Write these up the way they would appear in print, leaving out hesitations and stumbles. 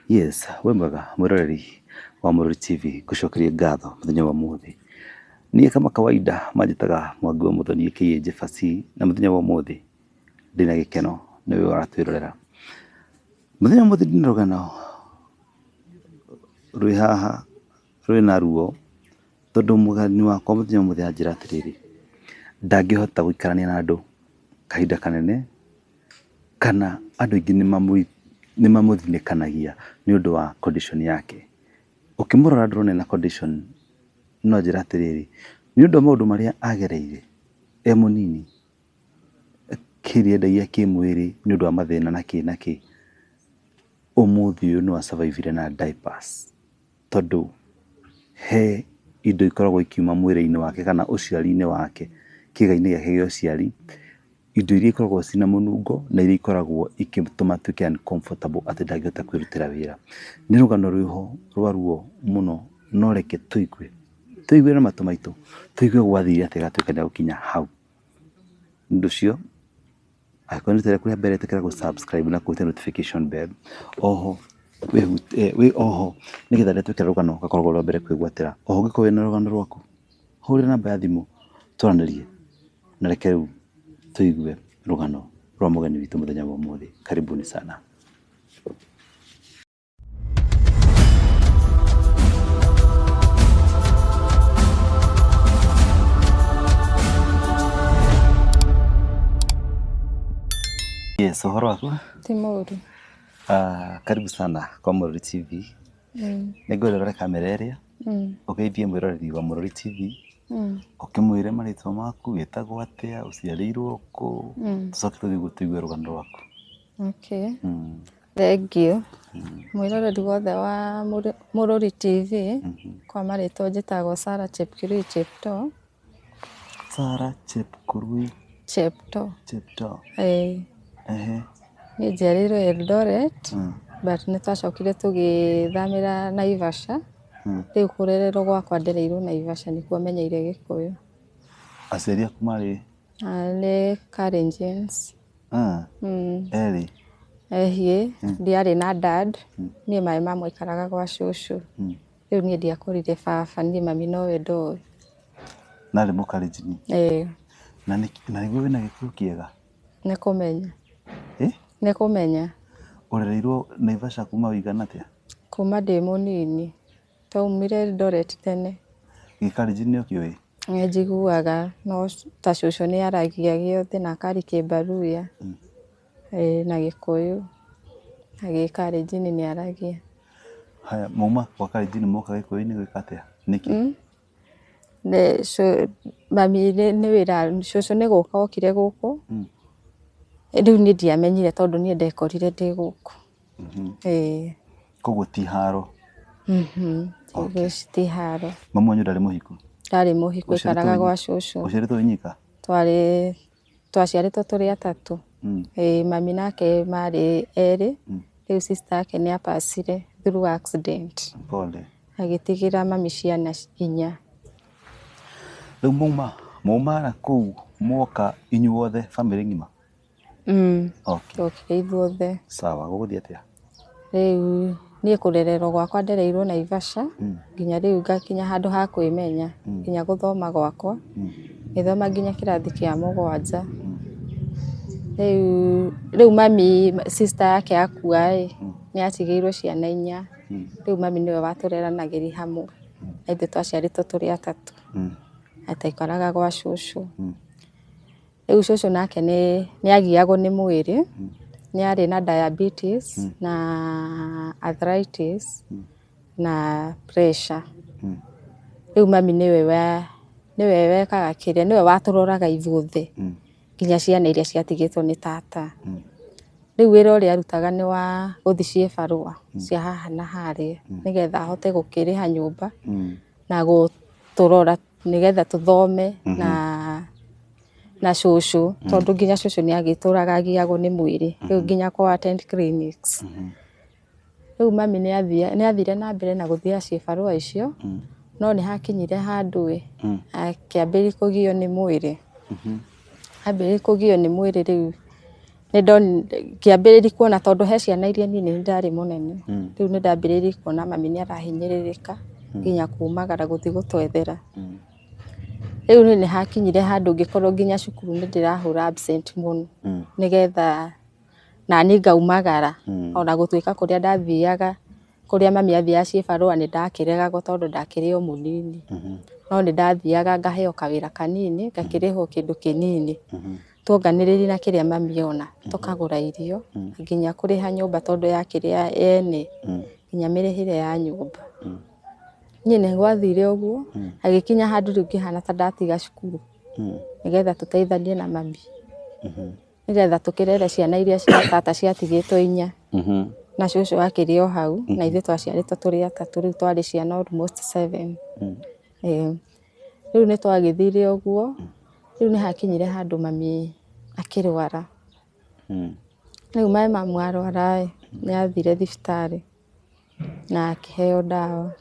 Yes, wĩ mwega mwĩroreri wa Mũrori TV, ngũcokerie ngatho mũthenya wa ũmũthĩ. Niĩ kama kawaida manjĩtaga Mwangi wa Mũthoni aka Jebasi, na mũthenya wa ũmũthĩ ndĩna gĩkeno nĩwe ũratwĩrorera. Mũthenya wa ũmũthĩ ndĩna rũgano rwĩ haha rwĩna ruo, tondũ mũgeni wakwa mũthenya wa ũmũthĩ anjĩra atĩrĩrĩ, ndangĩhota gũikarania na andũ kahinda kanene, kana andũ aingĩ nĩ mamũthinĩkanagia nĩ ũndũ wa condition yake. Ũkĩmũrora ndũrona ena condition, no anjĩra atĩrĩrĩ, nĩ ũndũ wa maũndũ marĩa agereire e mũnini, kĩrĩa endagia kĩmwĩrĩ nĩ ũndũ wa mathĩna na kĩ na kĩ, ũmũthĩ ũyũ no a survive ire na diapers, tondũ he indo ikoragwo ikiuma mwĩrĩ-inĩ wake kana ũciari-inĩ wake, kĩĩga-inĩ gĩake gĩa ũciari, indo iria ikoragwo ciĩna mũnungo na iria ikoragwo igĩtũma atuĩke uncomfortable atĩ ndangĩhota kwĩrutĩra wĩra. Nĩ rũgano rwĩho rwa ruo mũno no reke tũigue, tũigue na matũ maitũ, tũigue gwathire atĩa agatuĩka nĩ egũkinya hau. Nĩ ũndũ ũcio angĩkorwo nĩ rita rĩaku rĩa mbere ĩtĩkĩra gũ subscribe na kũhutia notification bell. Oho wĩ oho nĩgetha rĩrĩa twekĩra rũgano ũgakoragwo ũrĩ wa mbere kwĩgwatĩra. Oho ũngĩkorwo wĩna rũgano rwaku, hũrĩra namba ya thimũ twaranĩrie. Na reke rĩu tũigue rũgano rwa mũgeni witũ mũthenya wa ũmũthĩ. Karibuni sana. Yes, ũhoro waku? Ti mũru. Ah, karibu sana kwa Mũrori TV. Nĩ ngwenda ũrore kamera ĩrĩa, ũgeithie mwĩroreri wa Mũrori TV, ũkĩmwĩre marĩtwa maku, wĩtagwo atĩa, ũciarĩirwo kũ, tũcoke tũthiĩ ũguo tũigue rũgano rwaku. Okay. Thengiũ. Mwĩroreri wothe wa Mũrũri TV, kwa marĩtwa njĩtagwo Sarah Chepkirui Cheptoo. Sarah Chepkurui Cheptoo. Cheptoo. Ĩĩ. Niĩ njiarĩirwo Eldoret, but nĩ twacokire tũgĩthamĩra Naivasha. Rĩu kũrererwo gwakwa ndereirwo Naivasha nĩkuo menyeire Gĩkũyũ. Aciari aku marĩ? Nĩ Kalenjins. Erĩ? Ehiĩ, ndiarĩ na dad, niĩ my mum aikaraga gwa cũcũ. Rĩu niĩ ndiakũrire baba, niĩ mami nowe ndoĩ. Na arĩ mũkalenjini? Ĩĩ. Na nĩguo wĩna gĩkũyũ kĩega? Nĩ kũmenya. Nĩ kũmenya. Ũrereirwo Naivasha kuma ũigana atĩa? Kuma ndĩ mũnini. Twaumire Eldoret tene. Gĩkalenjini nĩ ũkĩũĩ? Nĩ njiguaga no ta cũcũ nĩ aragia gĩothe na akaria Kĩmbaluya na Gĩkũyũ na Gĩkalenjini nĩ aragia. Haya, mauma gwa Kalenjini moka Gĩkũyũ-inĩ gwĩka atĩa? Nĩkĩ? Mami nĩ wĩra, cũcũ nĩ gũka okire gũkũ, rĩu niĩ ndiamenyire tondũ niĩ ndekorire ndĩ gũkũ. Ĩĩ. Koguo ti haro? Okay. Ti haro. Mami wanyu ndarĩ mũhiku? Ndarĩ mũhiku, aikaraga gwa cũcũ. Ũciarĩtwo wĩ nyika? Twarĩ, twaciarĩtwo tũrĩ atatũ. Ĩĩ mami nake marĩ erĩ, rĩu sister yake nĩ a pass ire through accident. Pole. Agĩtigĩra mami ciana inya. Rĩu mauma, mauma na kũu mwoka inyuothe bamĩrĩ ng'ima? Okay. Twokire ithuothe. Sawa, gũgũthiĩ atĩa? Rĩu niĩ kũrererwo gwakwa ndereirwo Naivasha nginya rĩu ngakinya handũ ha kwĩmenya nginya gũthoma gwakwa ngĩthoma nginya kĩrathi kĩa mũgwanja. Rĩu mami sister yake akua ĩ, nĩ atigĩirwo ciana inya, rĩu mami nĩwe watũreranagĩria hamwe na ithuĩ twaciarĩtwo tũrĩ atatũ na twaikaraga gwa cũcũ. Rĩu cũcũ nake nĩ agiagwo nĩ mwĩrĩ, nĩ arĩ na diabetes na arthritis na pressure. Rĩu mami nĩwe wekaga kĩrĩa, nĩwe watũroraga ithuothe nginya ciana iria ciatigĩtwo nĩ tata. Rĩu wĩra ũrĩa arutaga nĩ wa gũthiĩ cibarũa cia haha na harĩa nĩgetha ahote gũkĩrĩha nyũmba na gũtũrora nĩgetha tũthome na na cũcũ tondũ nginya cũcũ nĩ agĩtũraga agiagwo nĩ mwĩrĩ rĩu nginya kũ attend clinics. Rĩu mami nĩ athire na mbere na gũthiaga cibarũa icio no nĩ hakinyire handũ ĩ akĩambĩrĩria kũgio nĩ mwĩrĩ. Ambĩrĩria kũgio nĩ mwĩrĩ rĩu Nĩ ngĩambĩrĩria kuona tondũ he ciana iria niĩ nĩ ndarĩ mũnene, rĩu nĩ ndambĩrĩirie kuona mami nĩ arahinyĩrĩrĩka nginya kumagara gũthiĩ gũtwethera. Rĩu niĩ nĩ hakinyire handũ ngĩkorwo nginya cukuru nĩ ndĩrahũra absent mũno, nĩgetha naniĩ ngaumagara, ona gũtuĩka kũrĩa ndathiaga, kũrĩa mami athiaga ciĩbarũa nĩ ndakĩregagwo tondũ ndakĩrĩ o mũnini. No nĩ ndathiaga ngaheo kawĩra kanini, ngakĩrĩhwo kĩndũ kĩnini. Tuonganĩrĩria na kĩrĩa mami ona, tũkagũra irio, nginya kũrĩha nyũmba tondũ yakĩrĩ ya ene, nginya mĩrĩhĩre ya nyũmba. Niĩ nĩ gwathire ũguo, hagĩkinya handũ rĩu ngĩhana ta ndatiga cukuru, nĩgetha tũteithanie na mami, nĩgetha tũkĩrere ciana iria cia tata ciatigĩtwo inya, na cũcũ akĩrĩ o hau, na ithuĩ twaciarĩtwo tũrĩ atatũ, rĩu twarĩ ciana almost seven. Ĩĩ. Rĩu nĩ twagĩthire ũguo, rĩu nĩ hakinyire handũ mami akĩrwara. Rĩu my mum arwara ĩ, nĩ athire thibitarĩ na akĩheo ndawa.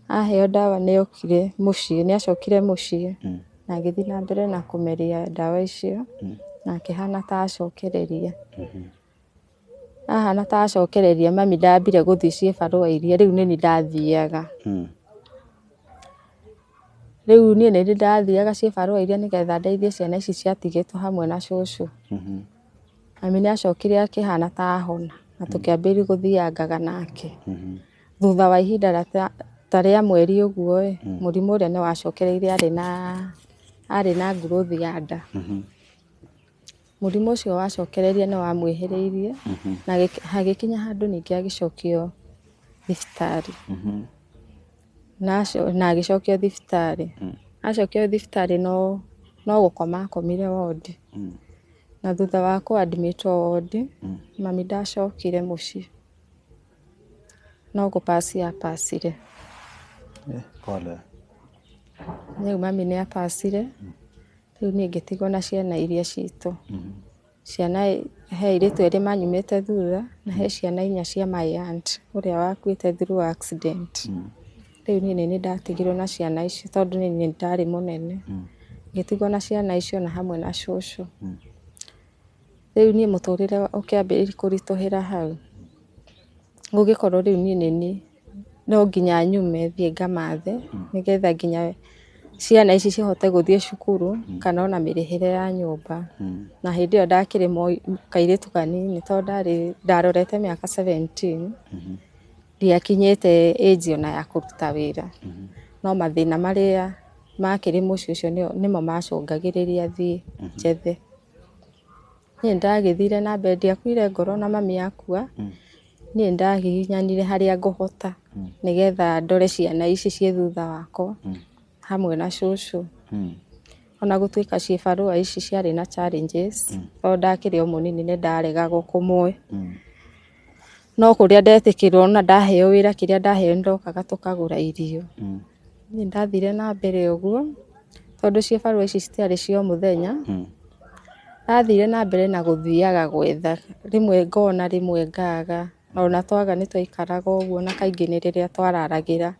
Aheo ndawa nĩ okire mũciĩ, nĩ acokire mũciĩ na agĩthiĩ na mbere na kũmeria ndawa icio na akĩhana ta acokereria. Ahana ta acokereria mami ndambire gũthiĩ ciĩbarũa iria, rĩu nĩniĩ ndathiaga. Rĩu niĩ nĩniĩ ndathiaga ciĩbarũa iria nĩgetha ndeithie ciana ici ciatigĩtwo hamwe na cũcũ. Mami nĩ acokire akĩhana ta ahona na tũkĩambĩrĩria gũthiangaga nake. Thutha wa ihinda ta rĩa mweri ũguo ĩ, mũrimũ ũrĩa nĩ wacokereire arĩ na growth ya nda. Mũrimũ ũcio wacokereria nĩ wamwĩhĩrĩirie na hagĩkinya handũ ningĩ agĩcokio thibitarĩ. Na agĩcokio thibitarĩ. Acokio thibitarĩ no gũkoma akomire wondi. Na thutha wa kũ admit wo wondi, mami ndacokire mũciĩ. No gũ pass a passire. Pole. Rĩu mami nĩ a passire. Rĩu niĩ ngĩtigwo na ciana iria citũ. Ciana, he airĩtu erĩ manyumĩte thutha, na he ciana inya cia my aunt ũrĩa wakuĩte through accident. Rĩu niĩ nĩ niĩ ndatigirwo na ciana icio tondũ niĩ nĩ ndarĩ mũnene. Ngĩtigwo na ciana icio na hamwe na cũcũ. Rĩu niĩ mũtũrĩre ũkĩambĩrĩria kũritũhĩra hau. Gũgĩkorwo rĩu niĩ nĩ niĩ no nginya nyume thiĩ ngamathe nĩgetha nginya ciana ici cihote gũthiĩ cukuru kana ona mĩrĩhĩre ya nyũmba. Na hĩndĩ ĩyo ndakĩrĩ kairĩtu kanini tondũ ndarĩ ndarorete mĩaka 17, ndiakinyĩte age ona ya kũruta wĩra. No mathĩna marĩa makĩrĩ mũciĩ ũcio nĩmo macũngagĩrĩria thiĩ njethe. Niĩ nĩndagĩthire na mbere, ndiakuire ngoro ona mami akua, niĩ nĩndagiginyanire harĩa ngũhota nĩgetha ndore ciana ici ciĩ thutha wakwa hamwe na cũcũ. Ona gũtuĩka ciĩbarũa ici ciarĩ na challenges, tondũ ndakĩrĩ o mũnini nĩndaregagwo kũmwe. No kũrĩa ndetĩkĩrwo na ndaheo wĩra kĩrĩa ndaheo nĩndokaga tũkagũra irio. Niĩ ndathire na mbere ũguo, tondũ ciĩbarũa ici citiarĩ cia o mũthenya, ndathire na mbere na gũthiaga gwetha, rĩmwe ngona rĩmwe ngaga, ona twaga nĩ twaikaraga ũguo na kaingĩ nĩ rĩrĩa twararagĩra,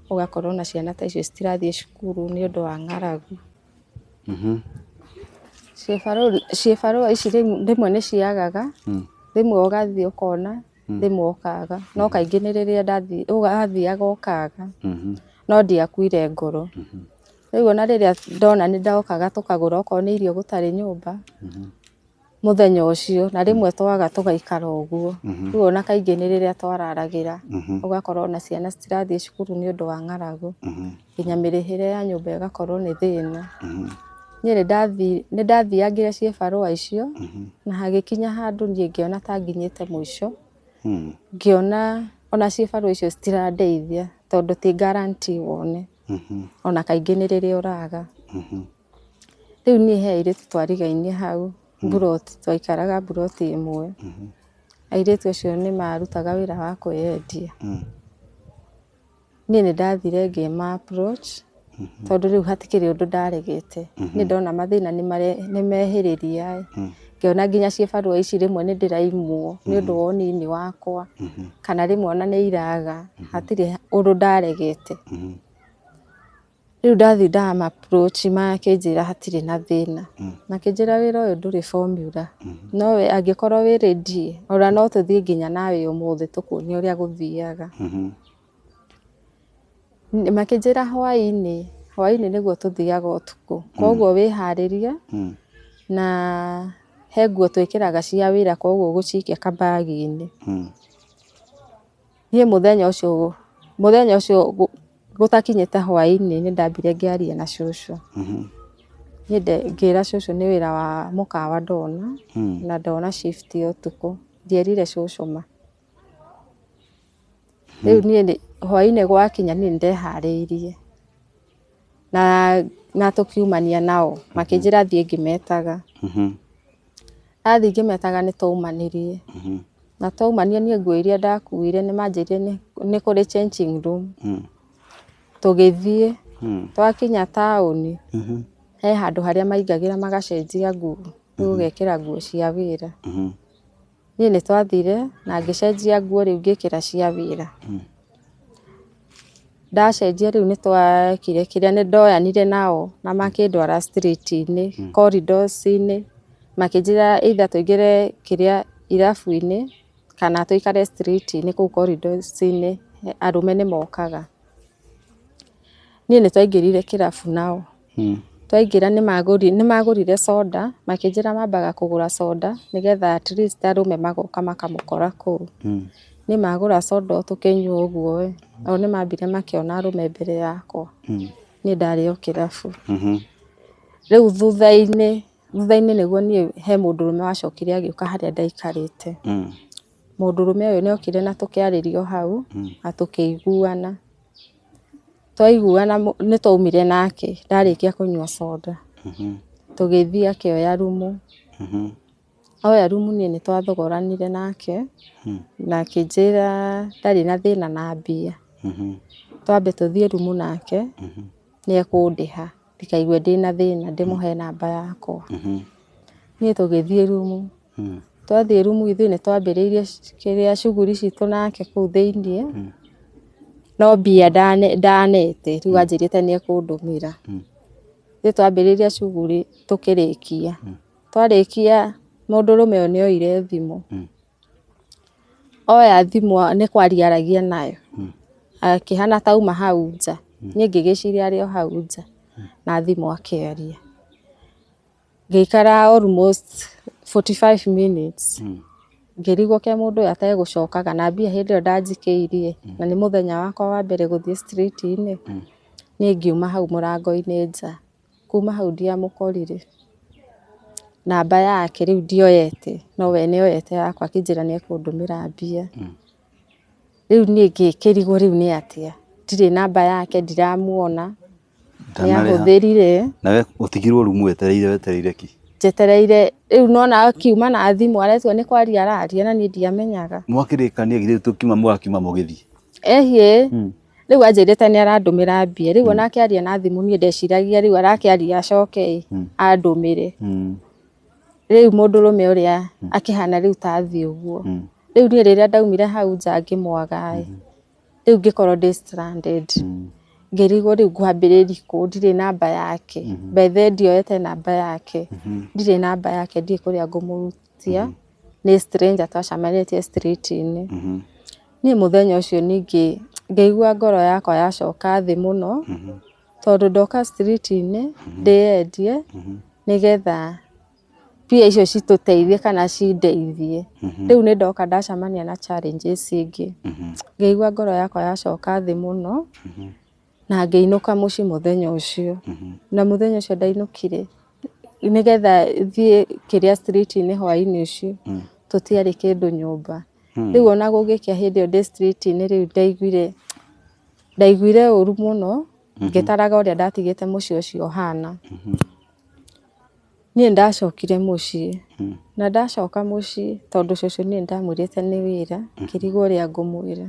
ũgakora ona ciana ta icio citirathiĩ cukuru nĩ ũndũ wa ng'aragu. Ciĩbarũa ici rĩmwe nĩ ciagaga, rĩmwe ũgathiĩ ũkona, rĩmwe ũkaga, no kaingĩ nĩ rĩrĩa wathiaga ũkaga, no ndiakuire ngoro. Rĩu ona rĩrĩa ndona nĩ ndokaga tũkagũra okorwo nĩ irio gũtarĩ nyũmba, mũthenya ũcio, na rĩmwe twaga tũgaikara ũguo. Rĩu ona kaingĩ nĩ rĩrĩa twararagĩra, ũgakora ona ciana citirathiĩ cukuru nĩ ũndũ wa ng'aragu, nginya mĩrĩhĩre ya nyũmba ĩgakorwo nĩ thĩna. Niĩ nĩ ndathiangire ciĩbarũa icio, na hagĩkinya handũ niĩ ngĩona ta nginyĩte mũico, ngĩona ona ciĩbarũa icio citirandeithia, tondũ ti guarantee wone, ona kaingĩ nĩ rĩrĩa ũraga. Rĩu niĩ he airĩtu twarigainie hau mburoti, twaikaraga mburoti ĩmwe. Airĩtu acio nĩ marutaga wĩra wa kwĩyendia. Niĩ nĩ ndathire ngĩma approach, tondũ rĩu hatikĩrĩ ũndũ ndaregete. Niĩ ndona mathĩna nĩ mehĩrĩria ĩ, ngĩona nginya ciĩbarũa ici rĩmwe nĩ ndĩraimwo nĩ ũndũ wa ũnini wakwa, kana rĩmwe ona nĩ iraga, hatirĩ ũndũ ndaregete. Rĩu ndathiĩ ndama approach makĩnjĩra hatirĩ na thĩna. Makĩnjĩra wĩra ũyũ ndũrĩ formula, no we angĩkorwo wĩ ready ona no tũthiĩ nginya nawe ũmũthĩ tũkuonie ũrĩa gũthiaga. Makĩnjĩra hwainĩ, hwainĩ nĩguo tũthiaga ũtukũ, koguo wĩharĩrie na he nguo twĩkĩraga cia wĩra koguo ũgũcikia kabagi-inĩ. Niĩ mũthenya ũcio, mũthenya ũcio gũtakinyĩte hwainĩ nĩ ndambire ngĩaria na cũcũ. Niĩ ngĩra cũcũ nĩ wĩra wa mũkawa ndona, na ndona shift ya ũtukũ, ndierire cũcũ ma. Rĩu niĩ hwainĩ gwakinya niĩ nĩ ndeharĩirie, na tũkiumania nao, makĩnjĩra thiĩ ngĩmetaga. Ndathiĩ ngĩmetaga nĩ twaumanirie, na twaumania niĩ nguo iria ndakuire nĩ manjĩrire nĩ kũrĩ changing room, tũgĩthiĩ, twakinya taũni, he handũ harĩa maingagĩra magacenjia nguo, rĩu ũgekĩra nguo cia wĩra. Niĩ nĩ twathire na ngĩcenjia nguo rĩu ngĩkĩra cia wĩra. Ndacenjia rĩu nĩ twekire kĩrĩa nĩ ndoyanire nao na makĩndwara street -inĩ, corridors -inĩ, makĩnjĩra either tũingĩre kĩrĩa irabu-inĩ kana tũikare street -inĩ kũu corridors -inĩ arũme nĩ mokaga. Niĩ nĩ twaingĩrire kĩrabu nao. Twaingĩra nĩ magũrire soda, makĩnjĩra mambaga kũgũra soda nĩgetha at least arũme magoka makamũkora kũu. Niĩ magũra soda o tũkĩnyua ũguo ĩ, o nĩ mambire makĩona arũme mbere yakwa, niĩ ndarĩ o kĩrabu. Rĩu thutha-inĩ, thutha-inĩ nĩguo niĩ he mũndũrũme wacokire agĩũka harĩa ndaikarĩte. Mũndũrũme ũyũ nĩ okire na tũkĩarĩria o hau, na tũkĩiguana. Twaiguana nĩ twaumire nake ndarĩkia kũnyua soda. Tũgĩthiĩ akĩoya rumu. Oya rumu niĩ nĩ twathogoranire nake, na akĩnjĩra ndarĩ na thĩna na mbia. Twambe tũthiĩ rumu nake, nĩ ekũndĩha ndikaigue ndĩna thĩna ndĩmũhe namba yakwa. Niĩ tũgĩthiĩ rumu. Twathiĩ rumu ithuĩ nĩ twambĩrĩirie kĩrĩa shughuli citũ nake kũu thĩiniĩ, no mbia ndanete rĩu anjĩrĩte nĩ ekũndũmĩra. Ithuĩ twambĩrĩria shughuli tũkĩrĩkia, twarĩkia mũndũrũme ũyũ nĩ oire thimũ, oya thimũ nĩ kwaria aragia nayo, akĩhana ta auma hau nja, niĩ ngĩgĩciria arĩ o hau nja na thimũ akĩaria. Ngĩikara almost 45 minutes ngĩrigwo ke mũndũ ũyũ ategũcokaga na mbia hĩndĩ ĩyo ndanjikĩirie na nĩ mũthenya wakwa wa mbere gũthiĩ street -inĩ, niĩ ngiuma hau mũrango-inĩ nja, kuma hau ndiamũkorire. Namba yake rĩu ndioyete no we nĩ oyete yakwa akĩnjĩra nĩ ekũndũmĩra mbia. Rĩu niĩ ngĩkĩrigwo rĩu nĩ atĩa, ndirĩ namba yake ndiramuona. Nĩahũthĩrire. Nawe ũtigirwo rumu wetereire wetereire ki? Njetereire rĩu nona akiuma na thimũ aretua nĩ kwaria araria na niĩ ndiamenyaga. Mwakĩrĩkania githĩ tũkiuma mũgakiuma mũgĩthiĩ? Ĩhiĩ, rĩu anjĩrĩte nĩ arandũmĩra mbia rĩu ona akĩaria na thimũ niĩ ndeciragia rĩu arakĩaria acoke ĩ andũmĩre. Rĩu mũndũrũme ũrĩa akĩhana rĩu ta athiĩ ũguo. Rĩu niĩ rĩrĩa ndaumire hau nja ngĩmwaga ĩ, Rĩu ngĩkorwo ndĩ stranded. Ngĩrigwo rĩu ngwambĩrĩria kũ, ndirĩ namba yake. By the way ndioete namba yake. Ndirĩ namba yake ndiũĩ kũrĩa ngũmũrutia. Nĩ stranger twacemanĩtie street -inĩ. Niĩ mũthenya ũcio ningĩ ngĩigua ngoro yakwa yacoka thĩ mũno, tondũ ndoka street -inĩ ndĩyendie nĩgetha mbia icio citũteithie kana cindeithie. Rĩu nĩ ndoka ndacemania na challenges ingĩ. Ngĩigua ngoro yakwa yacoka thĩ mũno, na ngĩinũka mũciĩ mũthenya ũcio. Na mũthenya ũcio ndainũkire, nĩgetha thiĩ kĩrĩa street -inĩ hwainĩ ũcio, tũtiarĩ kĩndũ nyũmba. Rĩu ona gũgĩkĩa hĩndĩ ĩyo ndĩ street -inĩ rĩu ndaiguire, ndaiguire ũru mũno, ngĩtaraga ũrĩa ndatigĩte mũciĩ ũcio ũhana. Niĩ nĩndacokire mũciĩ, na ndacoka mũciĩ tondũ cũcũ niĩ nĩndamwĩrĩte nĩ wĩra, ngĩrigwo ũrĩa ngũmwĩra.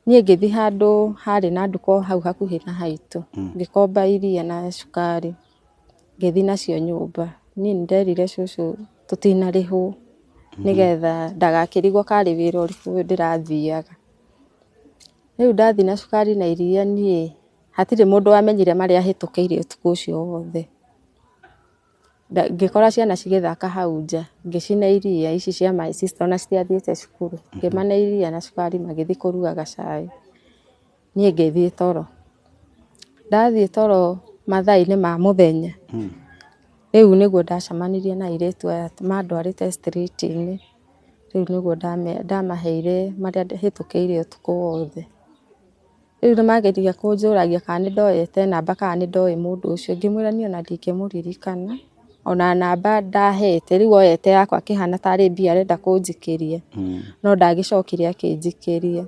Niĩ ngĩthiĩ handũ harĩ na nduka o hau hakuhĩ na haitũ, ngĩkomba iria na cukari, ngĩthiĩ nacio nyũmba. Niĩ nĩnderire cũcũ tũtinarĩhwo, nĩgetha ndagakĩrigwo karĩ wĩra ũrĩkũ ũyũ ndĩrathiaga. Rĩu ndathiĩ na cukari na iria niĩ Hatirĩ mũndũ wamenyire marĩa hĩtũkĩire ũtukũ ũcio wothe. Ngĩkora ciana cigĩthaka hau nja, ngĩcine iria ici cia my sister ona citiathiĩte cukuru, ngĩmane iria na cukari magĩthiĩ kũruga gacai. Niĩ ngĩthiĩ toro. Ndathiĩ toro mathaa-inĩ ma mũthenya, rĩu nĩguo ndacemanirie na airĩtu aya mandwarĩte street -inĩ, rĩu nĩguo ndamaheire marĩa hĩtũkĩire ũtukũ wothe. Rĩu nĩ mageria kũnjũragia kana nĩ ndoete namba kana nĩ ndoĩ mũndũ ũcio, ngĩmwĩra niĩ ona ndingĩmũririkana, ona namba ndahete, rĩu oyete yakwa akĩhana tarĩ mbia arenda kũnjikĩria, no ndagĩcokire akĩnjikĩria.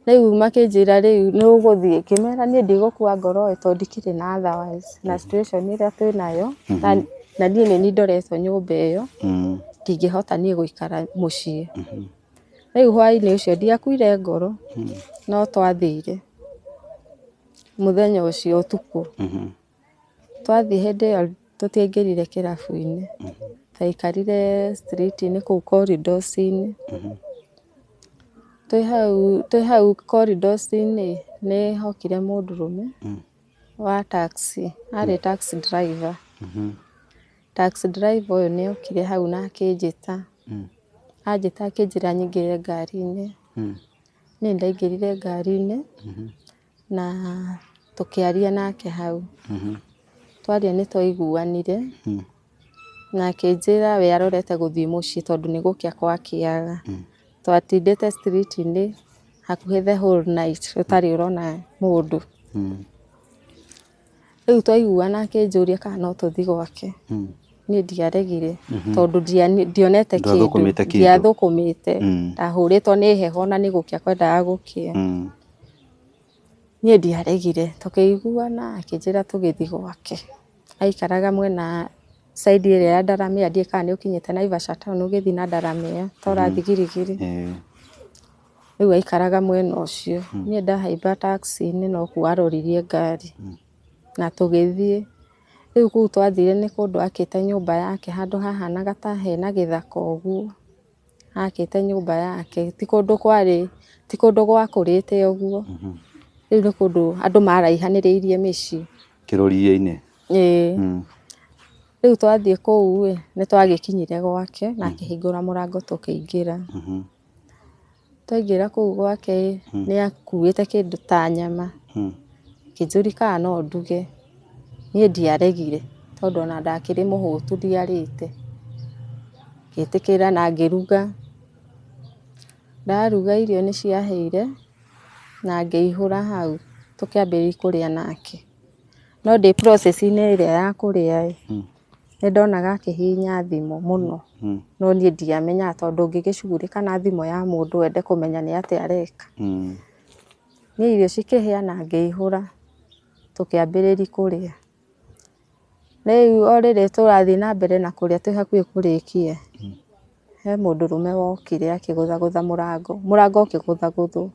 Rĩu makĩnjĩra rĩu nĩ ũgũthiĩ, ngĩmera niĩ ndigũkua ngoro ĩ tondũ ndikĩrĩ na otherwise na situation ĩrĩa twĩnayo, na niĩ nĩ niĩ ndoretwo nyũmba ĩyo, ndingĩhota niĩ gũikara mũciĩ. Rĩu hwainĩ ũcio ndiakuire ngoro, no twathire mũthenya ũcio ũtukũ. Twathiĩ hĩndĩ ĩyo tũtiaingĩrire kĩrabu-inĩ, twaikarire street -inĩ kũu corridors -inĩ. Twĩ hau corridors -inĩ nĩ hokire mũndũrũme wa taxi, arĩ taxi driver. Taxi driver ũyũ nĩ okire hau na akĩnjĩta. Anjĩta akĩnjĩra nyingĩre ngari-inĩ. Niĩ ndaingĩrire ngari-inĩ na tũkĩaria nake hau. Twaria nĩ twaiguanire na akĩnjĩra we arorete gũthiĩ mũciĩ tondũ nĩ gũkĩa gwakĩaga. Twatindĩte street -inĩ hakuhĩ the whole night ũtarĩ ũrona mũndũ. Rĩu twaiguana akĩnjũria kana no tũthiĩ gwake. Niĩ ndiaregire tondũ ndionete kĩndũ, Ndwathũkũmĩte kĩndũ. Ndiathũkũmĩte. Ndahũrĩtwo nĩ heho na nĩ gũkĩa kwendaga gũkĩa. Niĩ ndiaregire, tũkĩiguana akĩnjĩra tũgĩthiĩ gwake. Aikaraga mwena side ĩrĩa ya Ndaramĩa, ndiũĩ kana nĩ ũkinyĩte Naivasha town ũgĩthiĩ na Ndaramĩa ta ũrathiĩ Giligili. Rĩu aikaraga mwena ũcio. Niĩ ndahaimba taxi-inĩ no kuo aroririe ngari na tũgĩthiĩ. Rĩu kũu twathire nĩ kũndũ akĩte nyũmba yake handũ hahanaga ta hena gĩthaka ũguo. Akĩte nyũmba yake, ti kũndũ kwarĩ, ti kũndũ gwakũrĩte ũguo. Rĩu nĩ kũndũ andũ maraihanĩrĩirie mĩciĩ. Kĩrũriĩ-inĩ? Ĩĩ. Rĩu twathiĩ kũu ĩ, nĩ twagĩkinyire gwake na akĩhingũra mũrango tũkĩingĩra. Twaingĩra kũu gwake ĩ, nĩ akuĩte kĩndũ ta nyama, akĩnjũria kana no nduge. Niĩ ndiaregire tondũ ona ndakĩrĩ mũhũtu ndiarĩte. Ngĩtĩkĩra na ngĩruga. Ndaruga irio nĩ ciahĩire na ngĩihũra hau tũkĩambĩrĩria kũrĩa nake. No ndĩ process -inĩ ĩrĩa ya kũrĩa ĩ, nĩ ndonaga akĩhihinya thimũ mũno, no niĩ ndiamenyaga tondũ ũngĩgĩcugurĩka na thimũ ya mũndũ wende kũmenya nĩ atĩa areka. Niĩ irio cikĩhĩa na ngĩihũra, tũkĩambĩrĩria kũrĩa. Rĩu o rĩrĩ tũrathiĩ na mbere na kũrĩa twĩ hakuhĩ kũrĩkia, he mũndũrũme wokire akĩgũthagũtha mũrango, mũrango ũkĩgũthagũthwo.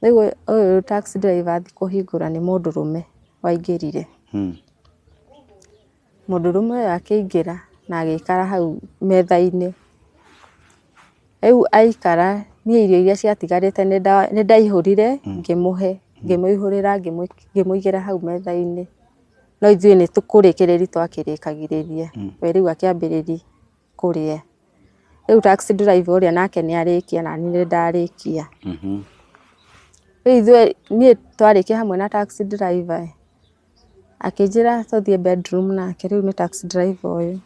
Rĩu ũyũ taxi driver athiĩ kũhingũra nĩ mũndũrũme waingĩrire. Mũndũrũme ũyũ akĩingĩra na agĩikara hau metha-inĩ. Rĩu aikara, niĩ irio iria ciatigarĩte nĩ ndaihũrire ngĩmũhe, ngĩmũihũrĩra ngĩmũigĩra hau metha-inĩ. No ithuĩ nĩ kũrĩkĩrĩria twakĩrĩkagĩrĩria, we rĩu akĩambĩrĩria kũrĩa. Rĩu taxi driver ũrĩa nake nĩ arĩkia nani nĩ ndarĩkia. Rĩu ithuĩ niĩ twarĩkia hamwe na taxi driver ĩ, akĩnjĩra tũthiĩ bedroom nake, rĩu nĩ taxi driver ũyũ.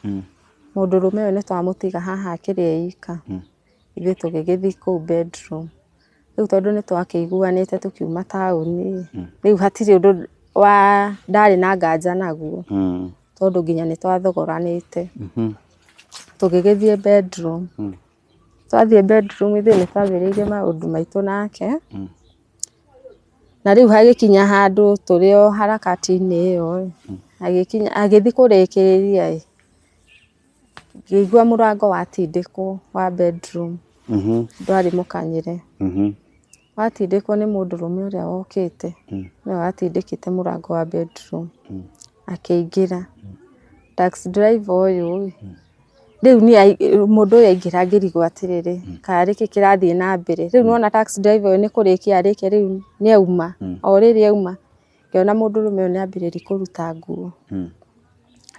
Mũndũrũme ũyũ nĩ twamũtiga haha akĩrĩa e ika, ithuĩ tũgĩgĩthiĩ kũu bedroom. Rĩu tondũ nĩ twakĩiguanĩte tũkiuma taũni ĩ, rĩu hatirĩ ũndũ wa ndarĩ na nganja naguo, tondũ nginya nĩ twathogoranĩte. Tũgĩgĩthiĩ bedroom, twathiĩ bedroom ithuĩ nĩ twambĩrĩirie maũndũ maitũ nake, na rĩu hagĩkinya handũ tũrĩ o harakati-inĩ ĩyo ĩ, agĩkinya agĩthiĩ kũrĩkĩrĩria ĩ, ngĩigua mũrango watindĩkwo wa bedroom, ndwarĩ mũkanyĩre. Watindĩkwo nĩ mũndũrũme ũrĩa wokĩte, nĩwe watindĩkĩte mũrango wa bedroom, akĩingĩra. Taxi driver ũyũ ĩ, Rĩu niĩ mũndũ ũyũ aingĩra ngĩrigwo atĩrĩrĩ, karĩ kĩ kĩrathiĩ na mbere. Rĩu nĩwona taxi driver ũyũ nĩ kũrĩkia arĩkia rĩu nĩ auma. O rĩrĩ auma, ngĩona mũndũrũme ũyũ nĩ ambĩrĩria kũruta nguo.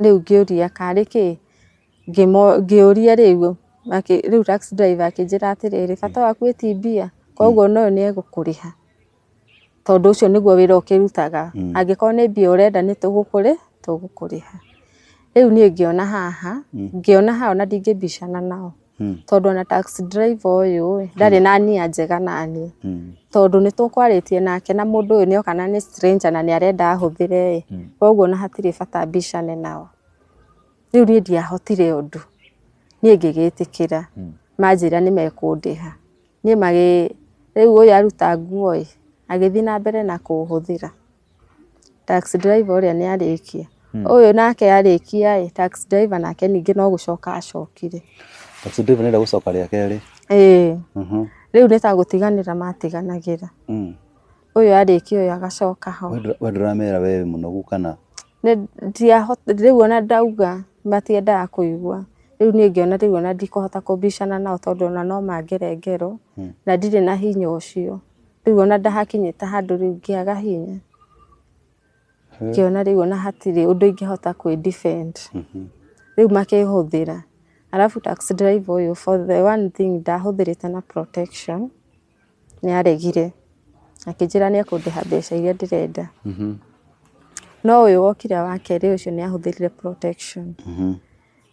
Rĩu ngĩũria karĩ kĩ, ngĩũria rĩu, rĩu taxi driver akĩnjĩra atĩrĩrĩ, bata waku ti mbia, koguo ona ũyũ nĩ egũkũrĩha. Tondũ ũcio nĩguo wĩra ũkĩrutaga, angĩkorwo nĩ mbia ũrenda nĩ tũgũkũrĩha. Rĩu niĩ ngĩona haha, ngĩona haha ona ndingĩbicana nao, tondũ ona taxi driver ũyũ ĩ, ndarĩ na nia njega naniĩ, tondũ nĩ tũkwarĩtie nake na mũndũ ũyũ nĩ oka na nĩ stranger na nĩ arenda ahũthĩre ĩ, koguo ona hatirĩ bata mbicane nao. Rĩu niĩ ndiahotire ũndũ, niĩ ngĩgĩtĩkĩra, manjĩra nĩ mekũndĩha. Niĩ magĩ, rĩu ũyũ aruta nguo ĩ, agĩthiĩ na mbere na kũhũthĩra. Taxi driver ũrĩa nĩ arĩkia. Ũyũ nake arĩkia ĩ, taxi driver nake ningĩ no gũcoka acokire. Taxi driver nĩ arenda gũcoka rĩa kerĩ. Ĩĩ. Rĩu nĩ ta gũtiganĩra matiganagĩra. Ũyũ arĩkia ũyũ agacoka ho. We ndũramera we wĩ mũnogu kana? Rĩu ona ndauga matiendaga kũigua. Rĩu niĩ ngĩona rĩu ona ndikũhota kũbicana nao tondũ ona no mangere ngero na ndirĩ na hinya ũcio. Rĩu ona ndahakinyĩte handũ rĩu ngĩaga hinya. Ngĩona rĩu ona hatirĩ ũndũ ingĩhota kwĩ defend. Rĩu makĩhũthĩra. Arabu taxi driver ũyũ for the one thing ndahũthĩrĩte na protection. Nĩ aregire, akĩnjĩra nĩ ekũndĩha mbeca iria ndĩrenda. No ũyũ wokire wa kerĩ ũcio nĩ ahũthĩrire protection.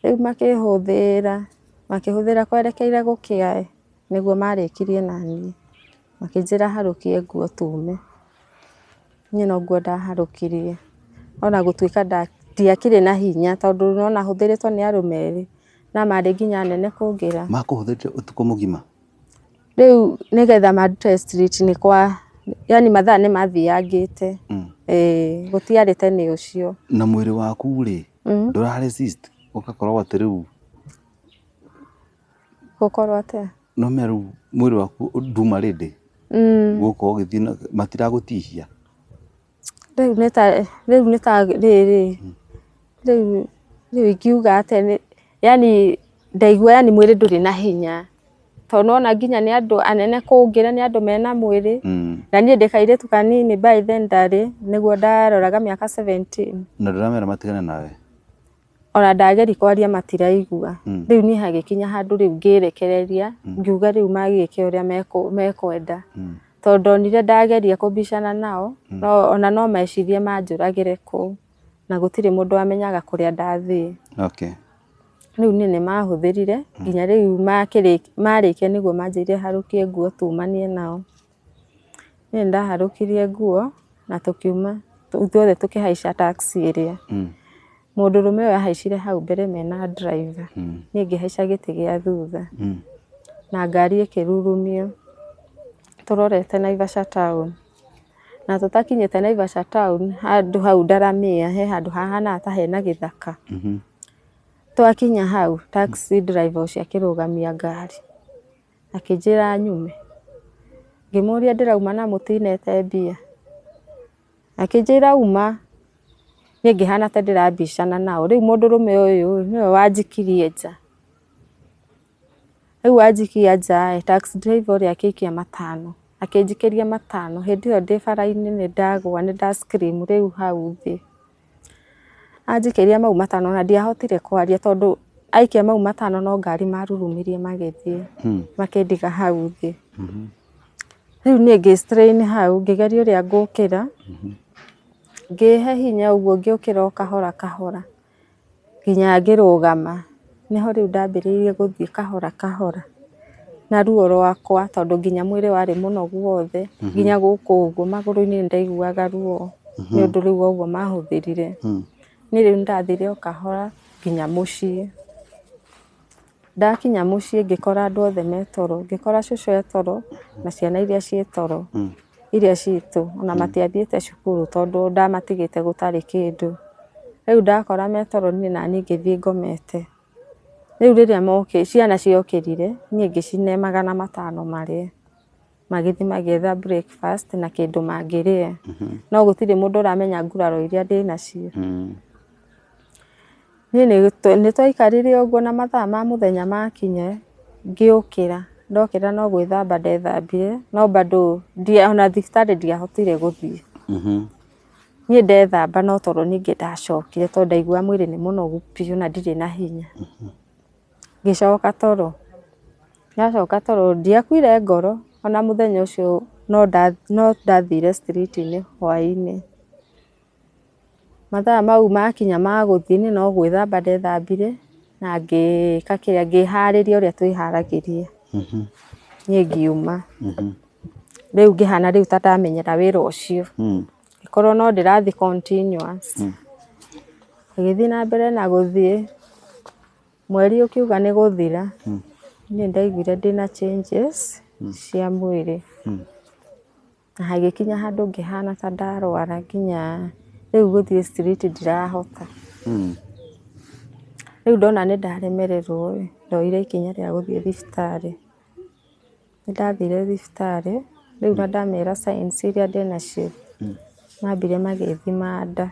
Rĩu makĩhũthĩra, makĩhũthĩra kwerekeire gũkĩa ĩ, nĩguo marĩkirie naniĩ. Makĩnjĩra harũkie nguo tume. Niĩ no nguo ndaharũkirie. Ona gũtuĩka ndiakĩrĩ na hinya tondũ nĩ wona hũthĩrĩtwo nĩ arũme erĩ, na marĩ nginya anene kũngĩra. Makũhũthĩrire ũtukũ mũgima? Rĩu nĩgetha mandute street nĩ kwa, yaani mathaa nĩ mathiangĩte, ĩĩ gũtiarĩ tene ũcio. Na mwĩrĩ waku rĩ, ndũra resist ũgakorwo atĩ rĩu. Gũkorwo atĩa? No ũmenye rĩu mwĩrĩ waku nduma ready gũkorwo ũgĩthiĩ matiragũtihia? Rĩu nĩ ta rĩu nĩ ta rĩrĩ, rĩu rĩu ingiuga atĩa, yaani ndaigua yaani mwĩrĩ ndũrĩ na hinya, tondũ nĩwona nginya nĩ andũ anene kũngĩra nĩ andũ mena mwĩrĩ, na niĩ ndĩ kairĩtu kanini by then ndarĩ, nĩguo ndaroraga mĩaka 17. Na ndũramera matigane nawe? Ona ndageria kwaria matiraigua. Rĩu niĩ hagĩkinya handũ rĩu ngĩrekereria, ngiuga rĩu magĩke ũrĩa mekwenda. Tondũ ndonire ndageria kũbicana nao, ona no mecirie manjũragĩre kũu, na gũtirĩ mũndũ wamenyaga kũrĩa ndathiĩ. Rĩu niĩ nĩ mahũthĩrire, nginya rĩu marĩkia nĩguo manjĩrire harũkie nguo tumanie nao. Niĩ nĩ ndaharũkirie nguo na tũkiuma ithuothe tũkĩhaica taxi ĩrĩa. Mũndũrũme ũyũ ahaicire hau mbere mena driver, niĩ ngĩhaica gĩtĩ gĩa thutha na ngari ĩkĩrurumio tũrorete Naivasha town. Na tũtakinyĩte Naivasha town handũ hau Ndaramia he handũ hahanaga ta hena gĩthaka. Twakinya hau taxi driver ũcio akĩrũgamia ngari. Akĩnjĩra nyume, ngĩmũria ndĩrauma na mũtinete mbia, akĩnjĩra uma, niĩ ngĩhana ta ndĩrabicana nao, rĩu mũndũrũme ũyũ nĩwe wanjikirie nja, rĩu anjikia nja ĩ, taxi driver ũrĩa akĩikia matano, akĩnjikĩria matano, hĩndĩ ĩyo ndĩ bara-inĩ nĩ ndagũa nĩ nda scream rĩu hau thĩ. Anjikĩria mau matano na ndiahotire kwaria tondũ aikia mau matano no ngari marurumirie magĩthiĩ, makĩndiga hau thĩ. Rĩu niĩ ngĩ strain hau ngĩgeria ũrĩa ngũkĩra, ngĩhe hinya ũguo ngĩũkĩra o kahora kahora. Nginya ngĩrũgama, nĩho rĩu ndambĩrĩirie gũthiĩ kahora kahora na ruo rwakwa tondũ nginya mwĩrĩ warĩ mũnogu wothe, nginya gũkũ ũguo magũrũ-inĩ nĩ ndaiguaga ruo nĩ ũndũ rĩu wa ũguo mahũthĩrire. Niĩ rĩu nĩ ndathire o kahora nginya mũciĩ. Ndakinya mũciĩ ngĩkora andũ othe me toro, ngĩkora cũcũ e toro na ciana iria ciĩ toro, iria citũ ona matiathiĩte cukuru tondũ ndamatigĩte gũtarĩ kĩndũ. Rĩu ndakora me toro niĩ naniĩ ngĩthiĩ ngomete. Rĩu rĩrĩa ciana ciokĩrire niĩ ngĩcine 500 marĩe. Magĩthiĩ magĩetha breakfast na kĩndũ mangĩrĩa. No gũtirĩ mũndũ ũramenya nguraro iria ndĩnacio. Niĩ nĩ twaikarire ũguo na mathaa ma mũthenya makinya ngĩũkĩra, ndokĩra no gwĩthamba ndethambire no bado ona thibitarĩ ndiahotire gũthiĩ. Niĩ ndethamba no toro ningĩ ndacokire tondũ ndaiguaga mwĩrĩ nĩ mũnogu biũ na ndirĩ na hinya. Ngĩcoka toro, ndacoka toro ndiakuire ngoro ona mũthenya ũcio no ndathire street -inĩ hwainĩ. Mathaa mau makinya ma gũthiĩ niĩ no gwĩthamba ndethambire na ngĩka kĩrĩa, ngĩharĩria ũrĩa twĩharagĩria, niĩ ngiuma. Rĩu ngĩhana rĩu ta ndamenyera wĩra ũcio, ngĩkorwo no ndĩrathiĩ continuous. Ngĩgĩthiĩ na mbere na gũthiĩ, mweri ũkiuga nĩ gũthira, niĩ ndaiguire ndĩna changes cia mwĩrĩ. Na hagĩkinya handũ ngĩhana ta ndarwara nginya rĩu gũthiĩ street ndirahota. Rĩu ndona nĩ ndaremererwo ĩ, ndoire ikinya rĩa gũthiĩ thibitarĩ. Nĩ ndathire thibitarĩ, rĩu na ndamera signs iria ndĩnacio, mambire magĩthima nda.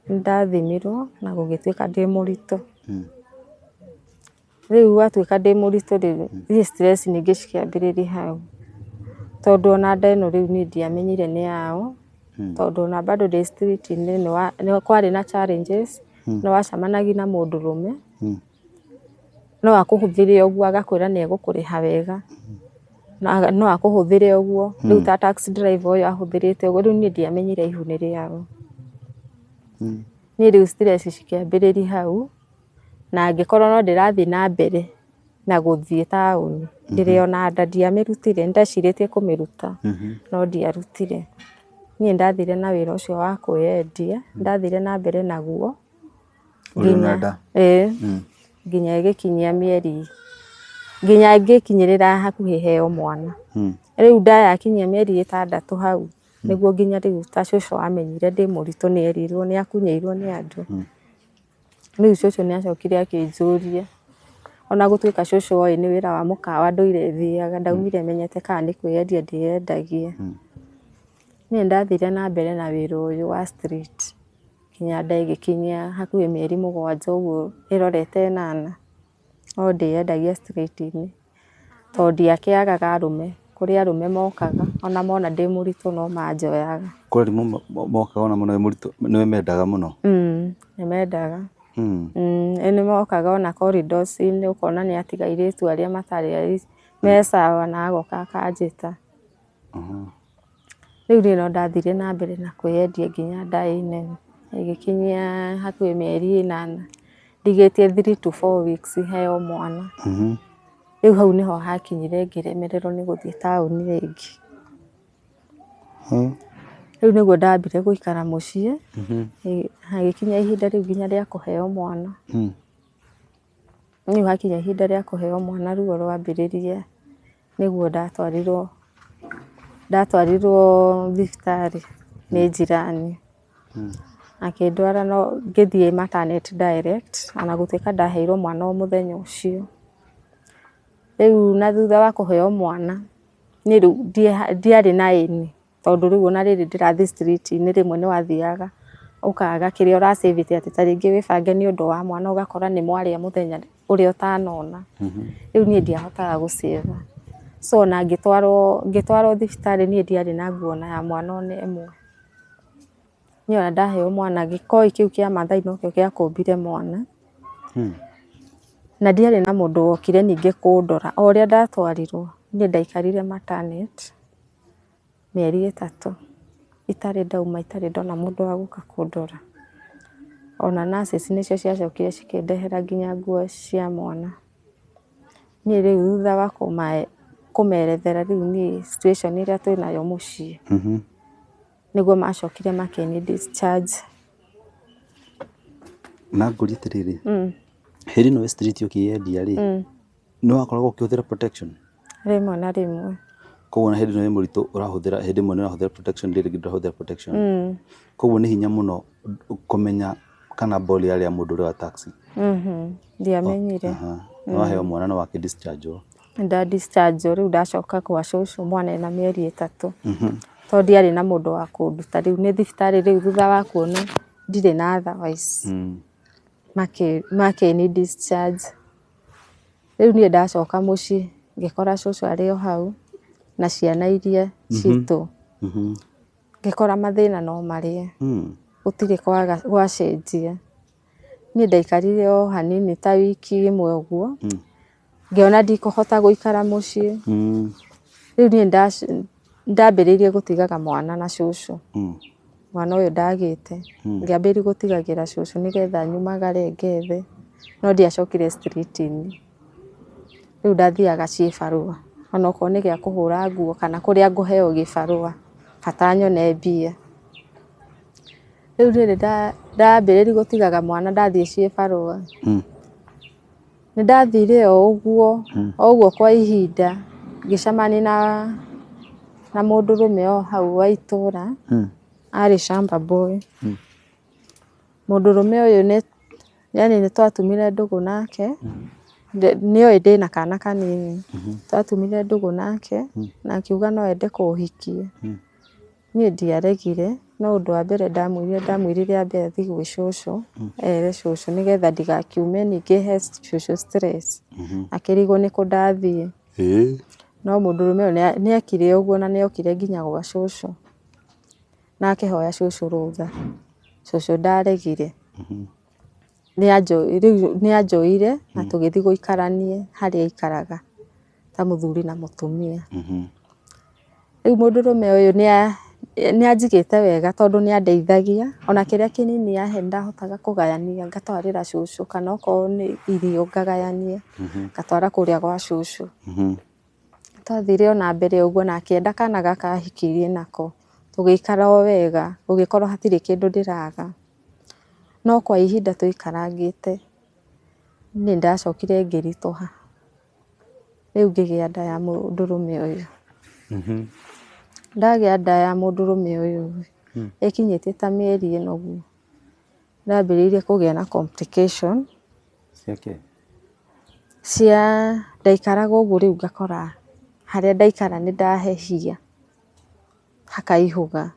Nĩ ndathimirwo na gũgĩtuĩka ndĩ mũritũ. Rĩu gwatuĩka ndĩ mũritũ rĩ, niĩ stress ningĩ cikĩambĩrĩria hau, tondũ ona nda ĩno rĩu niĩ ndiamenyire nĩ yaũ, tondũ ona bado ndĩ street -inĩ nĩ kwarĩ na challenges, nĩ wacemanagia na mũndũrũme, no akũhũthĩre ũguo agakwĩra nĩ egũkũrĩha wega, no akũhũthĩre ũguo, rĩu ta taxi driver ũyũ ahũthĩrĩte ũguo, rĩu niĩ ndiamenyire ihu nĩ rĩaũ. Niĩ rĩu stress cikĩambĩrĩria hau. Na angĩkorwo no ndĩrathiĩ na mbere na gũthiĩ taũni, ndĩrĩ ona nda ndiamĩrutire, nĩ ndecirĩtie kũmĩruta no ndiarutire. Niĩ ndathire na wĩra ũcio wa kwĩyendia, ndathire na mbere naguo nginya ĩĩ nginya ĩgĩkinyia mĩeri, nginya ngĩkinyĩrĩra hakuhĩ heo mwana. Rĩu nda yakinyia mĩeri ĩtandatũ hau, nĩguo nginya rĩu ta cũcũ amenyire ndĩ mũritũ nĩ erirwo nĩ akunyĩirwo nĩ andũ. Rĩu cũcũ nĩ acokire akĩnjũria, ona gũtuĩka cũcũ oĩ nĩ wĩra wa mũkawa ndũire thiaga, ndaumire menyete kana nĩ kwĩyendia ndĩyendagia. Niĩ ndathire na mbere na wĩra ũyũ wa street nginya nda ĩgĩkinyia hakuhĩ mĩeri 7 ũguo ĩrorete 8, no ndĩyendagia street -inĩ. Tondũ ndiakĩagaga arũme, kũrĩ arũme mokaga ona mona ndĩ mũritũ no manjoyaga. Kũrĩ arũme mokaga ona mona wĩ mũritũ nĩwe mendaga mũno? Nĩ mendaga. Nĩ mokaga ona corridors -inĩ ũkona nĩ atiga airĩtu arĩa matarĩ me sawa na agoka akanjĩta. Rĩu niĩ no ndathire na mbere na kwĩyendia nginya nda ĩ nene, ĩgĩkinyia hakuhĩ mĩeri 8, ndigĩtie 3 to 4 weeks heo mwana. Rĩu hau nĩho hakinyire ngĩremererwo nĩ gũthiĩ taũni rĩngĩ. Rĩu nĩguo ndambire gũikara mũciĩ, hagĩkinya ihinda rĩu nginya rĩa kũheo mwana. Rĩu hakinya ihinda rĩa kũheo mwana ruo rwambĩrĩria nĩguo ndatwarirwo ndatwarirwo thibitarĩ nĩ njirani. Akĩndwara no ngĩthiĩ maternity direct ona gũtuĩka ndaheirwo mwana o mũthenya ũcio. Rĩu na thutha wa kũheo mwana, niĩ rĩu ndiarĩ na any tondũ rĩu ona rĩrĩ ndĩrathiĩ street -inĩ rĩmwe nĩ wathiaga ũkaga kĩrĩa ũra save ĩte atĩ ta rĩngĩ wĩbange nĩ ũndũ wa mwana ũgakora nĩ mwarĩa mũthenya ũrĩa ũtanona. Rĩu niĩ ndiahotaga gũ save. So ona ngĩtwarwo ngĩtwarwo thibitarĩ niĩ ndiarĩ na nguo ona ya mwana ona ĩmwe. Niĩ ona ndaheo mwana gĩkoi kĩu kĩa mathai nokĩo gĩakũmbire mwana. Na ndiarĩ na mũndũ wokire ningĩ kũndora. O ũrĩa ndatwarirwo niĩ ndaikarire maternity mĩeri 3 itarĩ ndauma itarĩ ndona mũndũ wa gũka kũndora. Ona nurses nĩcio ciacokire cikĩndehera nginya nguo cia mwana. Niĩ rĩu thutha wa kũmerethera rĩu niĩ situation ĩrĩa twĩnayo mũciĩ, nĩguo macokire makĩni discharge. Na ngũrie atĩrĩrĩ, hĩndĩ ĩno wĩ street ũkĩyendia rĩ, nĩ wakoragwo ũkĩhũthĩra protection? Rĩmwe na rĩmwe. Koguo ona hĩndĩ ĩno wĩ mũritũ ũrahũthĩra, hĩndĩ ĩmwe nĩ ũrahũthĩra protection hĩndĩ ĩngĩ ndũrahũthĩra protection. Koguo nĩ hinya mũno kũmenya kana ball yarĩ ya mũndũ ũrĩa wa taxi. Ndiamenyire. Nĩ waheo mwana na wakĩ discharge wo. Nda discharge rĩu ndacoka gwa cũcũ mwana ena mĩeri 3. Tondũ ndiarĩ na mũndũ wa kũnduta rĩu nĩ thibitarĩ rĩu thutha wa kuona ndirĩ na otherwise. Makĩni discharge. Rĩu niĩ ndacoka mũciĩ ngĩkora cũcũ arĩ o hau na ciana iria citũ. Ngĩkora mathĩna no marĩa, gũtirĩ kwaga gwacenjia. Niĩ ndaikarire o hanini ta wiki ĩmwe ũguo, ngĩona ndikũhota gũikara mũciĩ. Rĩu niĩ ndambĩrĩirie gũtigaga mwana na cũcũ. Mwana ũyũ ndagĩte, ngĩambĩrĩria gũtigagĩra cũcũ nĩgetha nyumagare ngethe, no ndiacokire street -inĩ. Rĩu ndathiaga cibarũa, onokorwo nĩ gĩa kũhũra nguo kana kũrĩa ngũheo gĩbarũa, bata nyone mbia. Rĩu rĩrĩ ndambĩrĩria gũtigaga mwana ndathiĩ cibarũa, nĩ ndathire o ũguo, o ũguo kwa ihinda, ngĩcemania na mũndũrũme o hau wa itũra, arĩ shamba boy. Mũndũrũme ũyũ nĩ yaani nĩ twatumire ndũgũ nake, nĩ oĩ ndĩna kana kanini, twatumire ndũgũ nake na akiuga no ende kũhikia. Niĩ ndiaregire, no ũndũ wa mbere ndamwĩrire ndamwĩrire ambe athiĩ gwĩ cũcũ, ere cũcũ nĩgetha ndigakiume ningĩ he cũcũ stress, akĩrigwo nĩkũ ndathiĩ. No mũndũrũme ũyũ nĩ ekire ũguo na nĩ okire nginya gwa cũcũ, na akĩhoya cũcũ rũtha, cũcũ ndaregire. Rĩu nĩ anjoire na tũgĩthiĩ gũikarania harĩa aikaraga ta mũthuri na mũtumia. Rĩu mũndũrũme ũyũ nĩ anjigĩte wega tondũ nĩ andeithagia, ona kĩrĩa kĩnini ahe nĩ ndahotaga kũgayania ngatwarĩra cũcũ kana okorwo nĩ irio ngagayania ngatwara kũrĩa gwa cũcũ. Twathire o na mbere ũguo na akĩenda kana gaka ahikirie nako, tũgĩikara o wega, gũgĩkorwo hatirĩ kĩndũ ndĩraga. No kwa ihinda tũikarangĩte, niĩ nĩndacokire ngĩritũha, rĩu ngĩgĩa nda ya mũndũrũme ũyũ. Ndagĩa nda ya mũndũrũme ũyũ rĩ, ĩkinyĩtie ta mĩeri ĩna ũguo, ndambĩrĩirie kũgĩa na complication. Cia kĩ? Cia ndaikaraga ũguo rĩu ngakora harĩa ndaikara nĩ ndahehia, hakaihũga.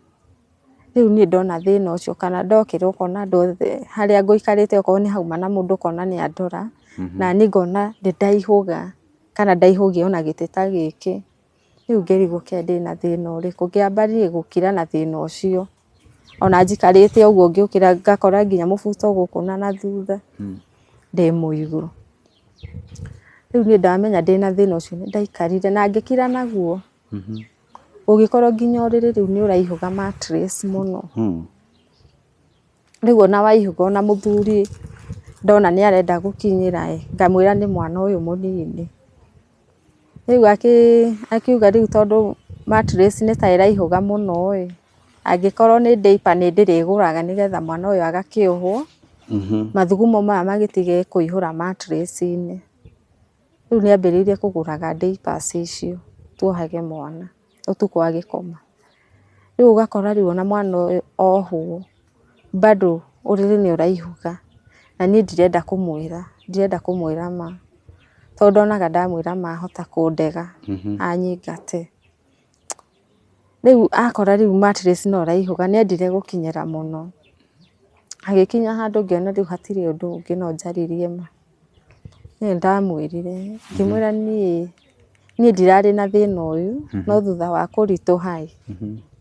Rĩu niĩ ndona thĩna ũcio kana ndokĩra ũkona andũ othe harĩa ngũikarĩte okorwo nĩ hauma na mũndũ ũkona nĩ andora, na niĩ ngona nĩ ndaihũga kana ndaihũgia ona gĩtĩ ta gĩkĩ. Rĩu ngĩrigwo kaĩ ndĩna thĩna ũrĩkũ, ngĩamba niĩ gũkira na thĩna ũcio, ona njikarĩte ũguo ngĩũkĩra ngakora nginya mũbuto gũkũ na nathutha ndĩ mũigũ. Rĩu niĩ ndamenya ndĩna thĩna ũcio nĩ ndaikarire na ngĩkira naguo. Ũgĩkorwo nginya ũrĩrĩ rĩu nĩ ũraihũga mattress mũno. Rĩu ona waihũga ona mũthuri ndona nĩ arenda gũkinyĩra ĩ, ngamwĩra nĩ mwana ũyũ mũnini. Rĩu akiuga rĩu tondũ mattress nĩ ta ĩraihũga mũno ĩ, angĩkorwo nĩ diaper nĩ ndĩrĩgũraga nĩgetha mwana ũyũ agakĩohwo, mathugumo maya magĩtige kũihũra mattress -inĩ. Rĩu nĩ ambĩrĩirie kũgũraga diapers icio tuohage mwana ũtukũ agĩkoma. Rĩu ũgakora rĩu ona mwana ũyũ ohwo bado ũrĩrĩ nĩ ũraihũga na niĩ ndirenda kũmwĩra, ndirenda kũmwĩra ma, tondũ ndonaga ndamwĩra ma ahota kũndega anyingate. Rĩu akora rĩu mattress no ĩraihũga nĩ endire gũkinyĩra mũno, agĩkinya handũ ngĩona rĩu hatirĩ ũndũ ũngĩ no njarĩrie ma. Niĩ nĩndamwĩrire, ngĩmwĩra niĩ, niĩ ndirarĩ na thĩna ũyũ, no thutha wa kũritũha ĩ,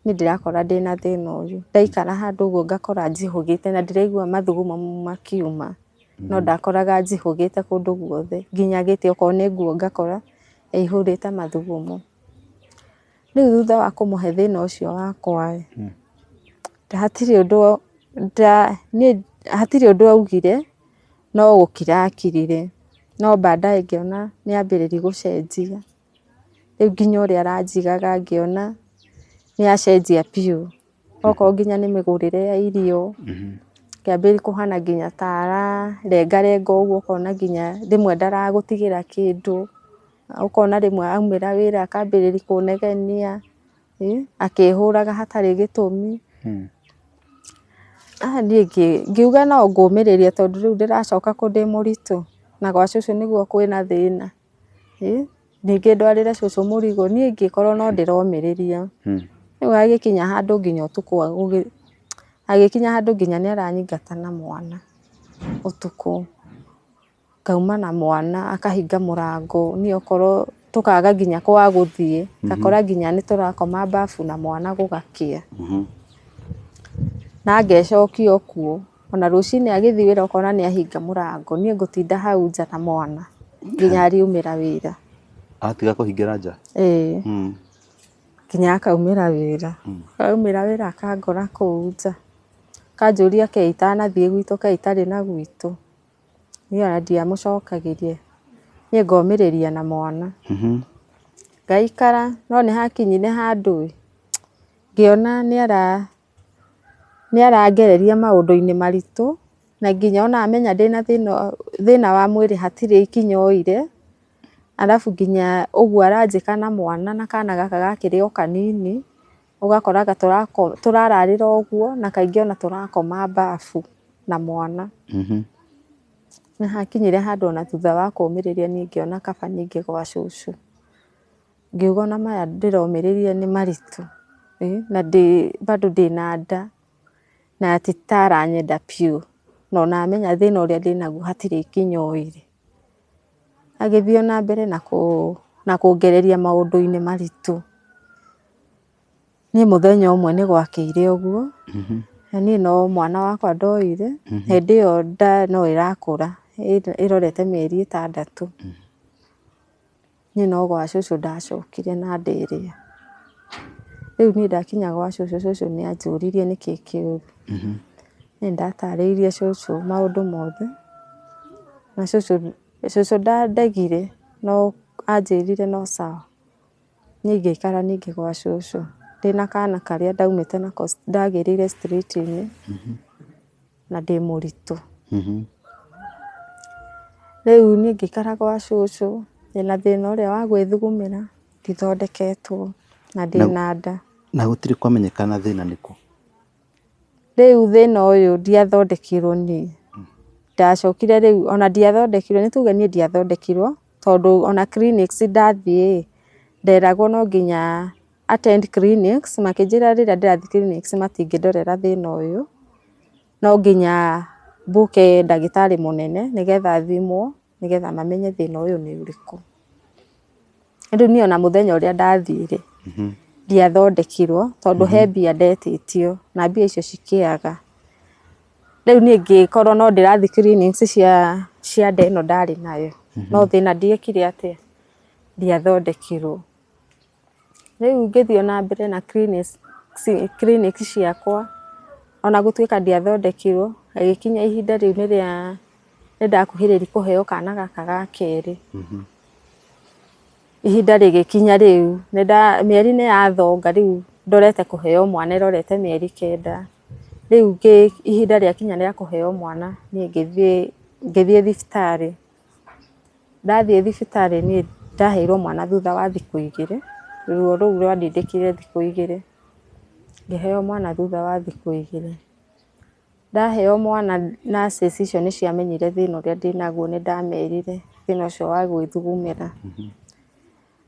niĩ ndĩrakora ndĩna thĩna ũyũ. Ndaikara handũ ũguo ngakora njihũgĩte na ndiraigua mathugumo makiuma, no ndakoraga njihũgĩte kũndũ guothe, nginya gĩtĩ okorwo nĩ nguo ngakora ĩihũrĩte mathugumo. Rĩu thutha wa kũmũhe thĩna ũcio wakwa ĩ, hatirĩ ũndũ niĩ hatirĩ ũndũ augire. No gũkira akirire, no baadaye ngĩona nĩ ambĩrĩria gũcenjia, rĩu nginya ũrĩa aranjigaga ngĩona nĩ acenjia biũ, okorwo nginya nĩ mĩgũrĩre ya irio, ngĩambĩrĩria kũhana nginya ta ararengarenga ũguo ũkona nginya rĩmwe ndaragũtigĩra kĩndũ, ũkona rĩmwe aumĩra wĩra akambĩrĩria kũnegenia. Akĩhũraga hatarĩ gĩtũmi. Niĩ ngiuga no ngũmĩrĩria tondũ rĩu ndĩracoka kũ ndĩ mũritũ, na gwa cũcũ nĩguo kwĩna thĩna. Ningĩ ndwarĩre cũcũ mũrigo, niĩ ngĩkorwo no ndĩromĩrĩria. Rĩu hagĩkinya handũ nginya ũtukũ, hagĩkinya handũ nginya nĩ aranyingata na mwana. Ũtukũ. Ngauma na mwana akahinga mũrango, niĩ okorwo tũkaga nginya kwa gũthiĩ, ngakora nginya nĩ tũrakoma bafu na mwana gũgakĩa. Na ngecokia o kuo, ona rũcinĩ agĩthiĩ wĩra ũkona nĩ ahinga mũrango, niĩ ngũtinda hau nja na mwana nginya ariumĩra wĩra. Atiga kũhingĩra nja? Ĩĩ. Nginya akaumĩra wĩra. Aumĩra wĩra akangora kũu nja, akanjũria kĩ itanathiĩ gwitũ, kaĩ itarĩ na gwitũ. Niĩ ona ndiamũcokagĩria, niĩ ngomĩrĩria na mwana. Ngaikara no nĩ hakinyire handũ ĩ, ngĩona nĩ arangereria maũndũ-inĩ maritũ, na nginya ona amenya ndĩna thĩna wa mwĩrĩ hatirĩ ikinya oire, arabu nginya ũguo aranjĩka na mwana na kana gaka gakĩrĩ o kanini, ũgakoraga tũrararĩra ũguo na kaingĩ ona tũrakoma babu na mwana. Nĩ hakinyire handũ ona thutha wa kũmĩrĩria niĩ ngĩona kaba ningĩ gwa cũcũ. Ngiuga ona maya ndĩromĩrĩria nĩ maritũ na bado ndĩna nda na ti ta aranyenda biũ na ona amenya thĩna ũrĩa ndĩnaguo hatirĩ ikinya oire. Agĩthiĩ ona mbere na kũngereria maũndũ-inĩ maritũ. Niĩ mũthenya ũmwe nĩ gwakĩire ũguo, na niĩ no mwana wakwa ndoire, hĩndĩ ĩyo nda no ĩrakũra ĩrorete mĩeri ĩtandatũ. Niĩ no gwa cũcũ ndacokire na ndĩrĩa. Rĩu niĩ ndakinya gwa cũcũ, cũcũ nĩ anjũririe nĩkĩ kĩũru. Niĩ nĩndatarĩirie cũcũ maũndũ mothe, na cũcũ cũcũ ndandegire no anjĩrire no sawa. Niĩ ngĩikara ningĩ gwa cũcũ ndĩna kana karĩa ndaumĩte nako ndagĩrĩire street -inĩ na ndĩ mũritũ. Rĩu niĩ ngĩikara gwa cũcũ ndĩna thĩna ũrĩa wa gwĩthugumĩra ndithondeketwo na ndĩna nda. Na gũtirĩ kwamenyekana thĩna nĩkũ? Rĩu thĩna ũyũ ndiathondekirwo niĩ, ndacokire rĩu ona ndiathondekirwo nĩ tuge niĩ ndiathondekirwo tondũ ona clinics ndathiĩ ĩ, nderagwo no nginya attend clinics, makĩnjĩra rĩrĩa ndĩrathiĩ clinics matingĩndorera thĩna ũyũ, no nginya mbuke ndagĩtarĩ mũnene nĩgetha thimwo, nĩgetha mamenye thĩna ũyũ nĩ ũrĩkũ. Rĩu niĩ ona mũthenya ũrĩa ndathire, ndiathondekirwo tondũ he mbia ndetĩtio na mbia icio cikĩaga. Rĩu niĩ ngĩkorwo no ndĩrathiĩ clinics cia nda ĩno ndarĩ nayo, no thĩna ndiekire atĩa, ndiathondekirwo. Rĩu ngĩthiĩ ona mbere na clinic ciakwa, ona gũtuĩka ndiathondekirwo, hagĩkinya ihinda rĩu nĩ rĩa nĩ ndakuhĩrĩria kũheo kana gaka ga kerĩ. Ihinda rĩgĩkinya rĩu, mĩeri nĩ yathonga rĩu ndorete kũheo mwana ĩrorete mĩeri 9. Rĩu ihinda rĩakinya rĩa kũheo mwana niĩ ngĩthiĩ thibitarĩ. Ndathiĩ thibitarĩ niĩ ndaheirwo mwana thutha wa thikũ 2, ruo rũu rwandindĩkire thikũ 2, ngĩheo mwana thutha wa thikũ 2. Ndaheo mwana nurses icio nĩ ciamenyire thĩna ũrĩa ndĩnaguo nĩ ndamerire thĩna ũcio wa gwĩthugumĩra.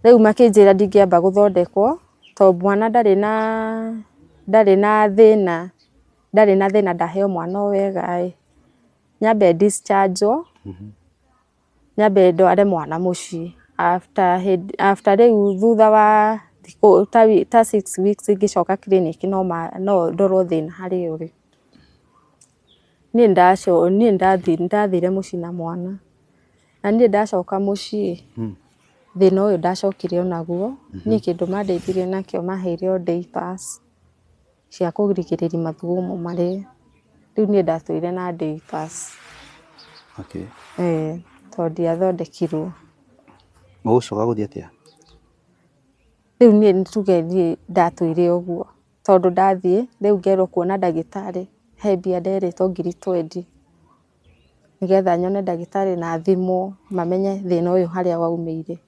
Rĩu makĩnjĩra ndingĩamba gũthondekwo tondũ mwana ndarĩ na ndarĩ na thĩna, ndarĩ na thĩna ndaheo mwana o wega ĩ, nyambe discharge wo, nyambe ndware mwana mũciĩ. After rĩu thutha wa thikũ ta 6 weeks ngĩcoka clinic no ndorwo thĩna harĩa ũrĩ. Niĩ nĩndathire mũciĩ na mwana, na niĩ ndacoka mũciĩ, thĩna ũyũ ndacokire onaguo, niĩ kĩndũ mandeithirie nakĩo maheire o diapers cia kũrigĩrĩria mathugumo marĩe, rĩu niĩ ndatũire na diapers. Ĩĩ tondũ ndiathondekirwo. Ũgũcoka gũthiĩ atĩa? Rĩu niĩ nĩ tuge niĩ ndatũire ũguo. Tondũ ndathiĩ rĩu ngerwo kuona ndagĩtarĩ he mbia nderĩtwo 20,000 nĩgetha nyone ndagĩtarĩ na thimwo mamenye thĩna ũyũ harĩa waumĩire.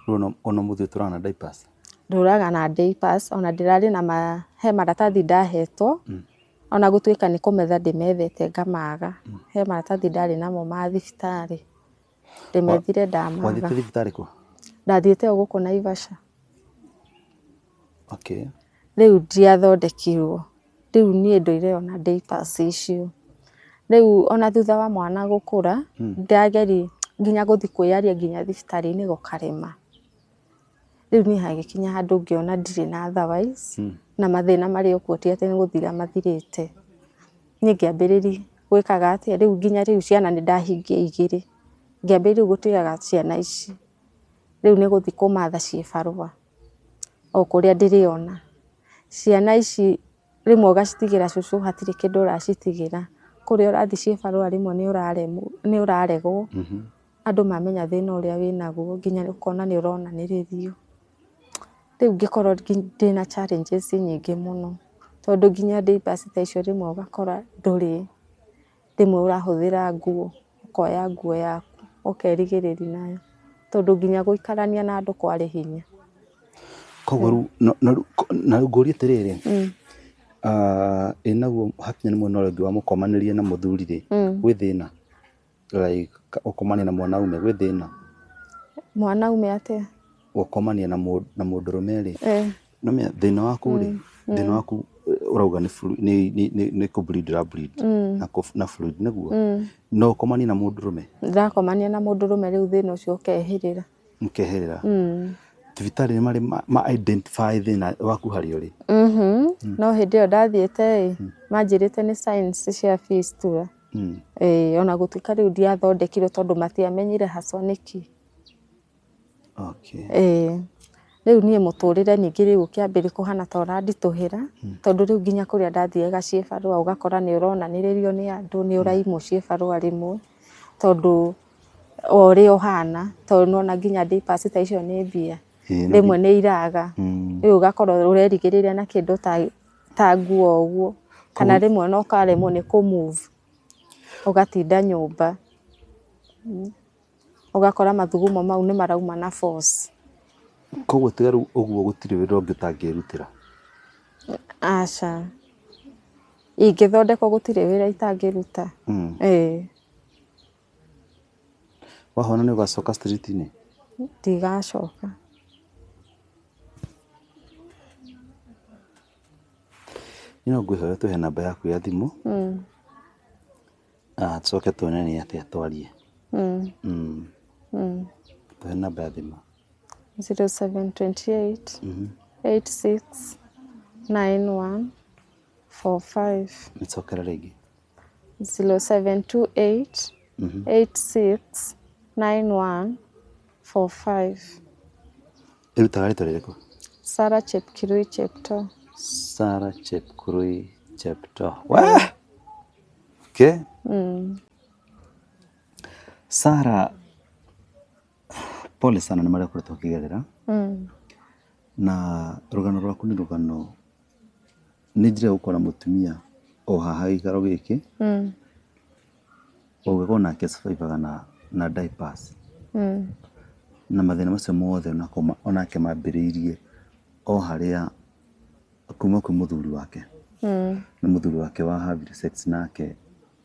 Rĩu ona ũmũthĩ ũtũraga na diapers? Ndũraga na diapers ona ndĩrarĩ na he maratathi ndahetwo ona gũtuĩka nĩ kũmetha ndĩmethete ngamaga. He maratathi ndarĩ namo ma thibitarĩ ndĩmethire ndamaga. Wathiĩte thibitarĩ kũ? Ndathiĩte o gũkũ Naivasha. Okay. Rĩu ndiathondekirwo, rĩu niĩ ndũire ona diapers icio. Rĩu ona thutha wa mwana gũkũra, ndageri nginya gũthiĩ kwĩyaria nginya thibitarĩ-inĩ gũkarema. Rĩu niĩ hagĩkinya handũ ngĩona ndirĩ na otherwise, na mathĩna marĩ o kuo ti atĩ nĩ gũthira mathirĩte. Niĩ ngĩambĩrĩria gwĩkaga atĩa, rĩu nginya rĩu ciana nĩ ndahingia igĩrĩ, ngĩambĩrĩria rĩu gũtigaga ciana ici, rĩu nĩ gũthiĩ kũmatha cibarũa o kũrĩa ndĩrĩona. Ciana ici rĩmwe ũgacitigĩra cũcũ hatirĩ kĩndũ ũracitigĩra, kũrĩa ũrathiĩ cibarũa rĩmwe nĩ ũraregwo, andũ mamenya thĩna ũrĩa wĩnaguo nginya ũkona nĩ ũronanĩrĩrio. Rĩu ngĩkorwo ndĩna challenges nyingĩ mũno, tondũ nginya diapers ta icio rĩmwe ũgakora ndũrĩ, rĩmwe ũrahũthĩra nguo, ũkoya nguo yaku ũkerigĩrĩria nayo, tondũ nginya gũikarania na andũ kwarĩ hinya. Koguo rĩu na rĩu ngũrie atĩrĩrĩ, ĩ naguo hakinya nĩ mwena ũrĩa ũngĩ wa mũkomanĩrie na mũthuri rĩ, gwĩ thĩna? Like gũkomania na mwanaume gwĩ thĩna? Mwanaume atĩa? Gũkomania na mũndũrũme rĩ, nĩũramenya thĩna waku rĩ, thĩna waku ũrauga nĩ kũ bleed ũra bleed na fluid nĩguo? No ũkomanie na mũndũrũme? Ndakomania na mũndũrũme rĩu thĩna ũcio ũkehĩrĩra. Ũkeherera. Thibitarĩ nĩ marĩ ma identify thĩna waku harĩa ũrĩ? No hĩndĩ ĩyo ndathiĩte ĩ, manjĩrĩte nĩ signs cia fistula. Ĩĩ ona gũtuĩka rĩu ndiathondekirwo tondũ matiamenyire haswa nĩkĩ. Ĩĩ, rĩu niĩ mũtũrĩre ningĩ rĩu ũkĩambĩrĩria kũhana ta ũranditũhĩra, tondũ rĩu nginya kũrĩa ndathiaga ciĩbarũa ũgakora nĩ ũronanĩrĩrio nĩ andũ, nĩ ũraimwo ciĩbarũa rĩmwe, tondũ o ũrĩa ũhana, tondũ nĩ wona nginya diapers ta icio nĩ mbia, rĩmwe nĩ iraga, rĩu ũgakorwo ũrerigĩrĩria na kĩndũ ta nguo ũguo, kana rĩmwe ona ũkaremwo nĩ kũ move, ũgatinda nyũmba. Ũgakora mathugumo mau nĩ marauma na force. Koguo tiga rĩu ũguo gũtirĩ wĩra ũngĩ ũtangĩrutĩra? Aca, ingĩthondekwo gũtirĩ wĩra itangĩruta, ĩĩ. Wahona nĩ ũgacoka street -inĩ? Ndigacoka. Niĩ no ngwĩhoya ũtũhe namba yaku ya thimũ. Tũcoke tuone nĩ atĩa twarie. Tũhe namba ya thimũ. 0728 86 91 45. Cokera rĩngĩ. 0728 86 91 45. Ĩrutaga rĩtwa rĩrĩkũ? Sarah Chepkirui Cheptoo. Sarah Chepkurui Cheptoo. Wah! Okay. Sarah, pole sana nĩ marĩa ũkoretwo ũkĩgerera. Na rũgano rwaku nĩ rũgano, nĩ njĩra gũkora mũtumia o haha gĩikaro gĩkĩ, ũgĩkorwo nake survive na diapers. Na mathĩna macio mothe onake mambĩrĩirie o harĩa kuma kwĩ mũthuri wake. Nĩ mũthuri wake wa havire sex nake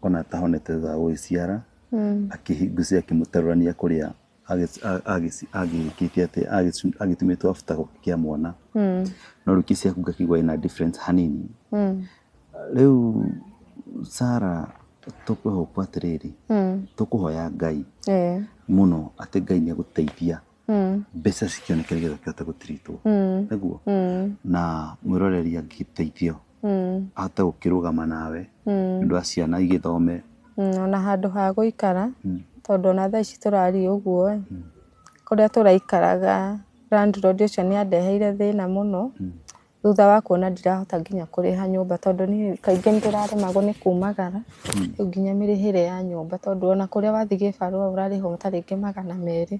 ona atahonete thutha wa gũgĩciara, ngwĩciria akĩmũterũrania kũrĩa agĩkĩte atĩ agĩtumĩtwo after gũkĩgĩa mwana. No rĩu case yaku ngakĩigua ĩna difference hanini. Rĩu Sarah tũkwĩhoka atĩrĩrĩ, tũkũhoya Ngai mũno atĩ Ngai nĩ egũteithia mbeca cikĩoneke nĩgetha ũkĩhote gũtiritwo. Nĩguo? Na mwĩroreri angĩteithio ahote gũkĩrũgama nawe nĩ ũndũ wa ciana igĩthome. Ona handũ ha gũikara, tondũ ona thaa ici tũraria ũguo ĩ, kũrĩa tũraikaraga landlord ũcio nĩ andeheire thĩna mũno, thutha wa kuona ndirahota nginya kũrĩha nyũmba tondũ niĩ kaingĩ nĩ ndĩraremagwo nĩ kumagara, rĩu nginya mĩrĩhĩre ya nyũmba tondũ ona kũrĩa wathiĩ gĩbarũa ũrarĩhwo ta rĩngĩ 200,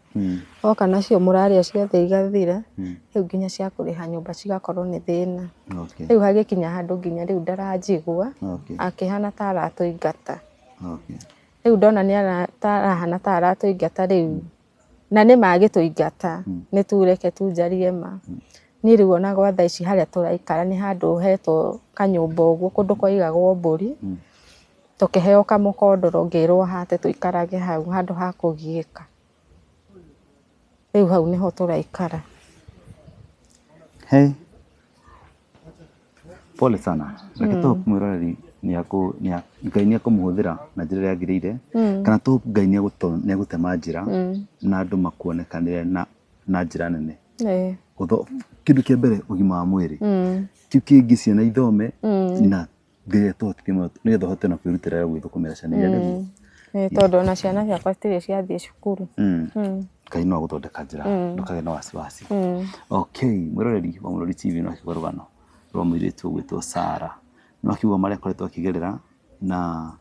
woka nacio mũrarĩa ciothe igathira, rĩu nginya cia kũrĩha nyũmba cigakorwo nĩ thĩna. Rĩu hagĩkinya handũ nginya rĩu ndaranjigua, akĩhana ta aratũingata. Rĩu ndona nĩ arahana ta aratũingata rĩu, na nĩ ma agĩtũingata, nĩ tu reke tu njarie ma. Niĩ rĩu ona gwa thaa ici harĩa tũraikara nĩ handũ hetwo kanyũmba ũguo kũndũ kwaigagwo mbũri, tũkĩheo kamũkondoro ngĩrwo hate tũikarage hau handũ ha kũgiĩka. Rĩu hau nĩho tũraikara. Hey. Pole sana. Reke tũhope mwĩroreri Ngai nĩ ekũmũhũthĩra na njĩra ĩrĩa yagĩrĩire, kana tũ Ngai nĩ egũtema njĩra na andũ makuonekanĩre na njĩra nene. Kĩndũ kĩa mbere, ũgima wa mwĩrĩ, kĩu kĩngĩ ciana ithome, na Ngai atũhotithie mũno nĩgetha ũhote na kwĩrutĩra we gwĩthũkũmĩra ciana iria nĩguo. Tondũ ona ciana ciakwa citirĩ ciathiĩ cukuru. Ngai no agũthondeka njĩra, ndũkagĩe na wasiwasi. Okay, mwĩroreri wa Mũrori TV, no akĩgwa rũgano rwa mũirĩtu ũgwĩtwo Sarah. No akiuga marĩa akoretwo akĩgerera na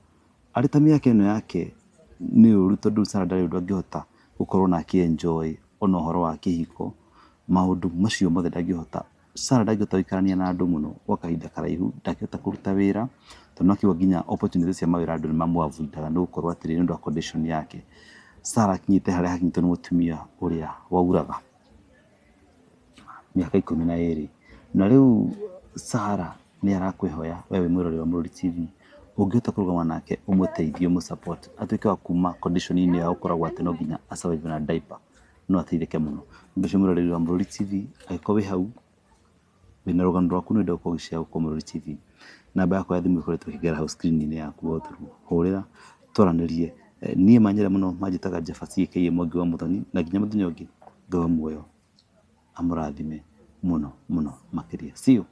arĩ ta mĩaka ĩno yake nĩ ũru, tondũ Sarah ndarĩ ũndũ angĩhota gũkorwo na akĩ enjoy ona ũhoro wa kĩhiko, maũndũ macio mothe ndangĩhota. Sarah ndangĩhota gũikarania na andũ mũno gwa kahinda karaihu, ndangĩhota kũruta wĩra, tondũ no akiuga nginya opportunity cia mawĩra andũ nĩ mamũ avoid aga nĩ gũkorwo atĩrĩ, nĩ ũndũ wa condition yake. Sarah akinyĩte harĩa hakinyĩtwo nĩ mũtumia ũrĩa wauraga mĩaka 12. Na rĩu Sarah nĩ arakwĩhoya we wĩ mwĩroreri wa Mũrori TV, ũngĩhota kũrũgama nake ũmũteithie, ũmũ support, atuĩke wa kuma condition -inĩ ya gũkoragwo atĩ no nginya a survive na diaper, no ateithĩke mũno. Nĩ ũndũ ũcio mwĩroreri wa Mũrori TV, angĩkorwo wĩ hau wĩna rũgano rwaku na ũrenda gũkorwo ũgĩ share gũkũ Mũrori TV, namba yakwa ya thimũ ĩkoretwo ĩkĩgera hau screen -inĩ yaku o through, hũrĩra twaranĩrie. Niĩ manyenda mũno manjĩtaga Jabasi aka Mwangi wa Mũthoni, na nginya mũthenya ũngĩ, Ngai wa muoyo amũrathime mũno mũno makĩria. See you.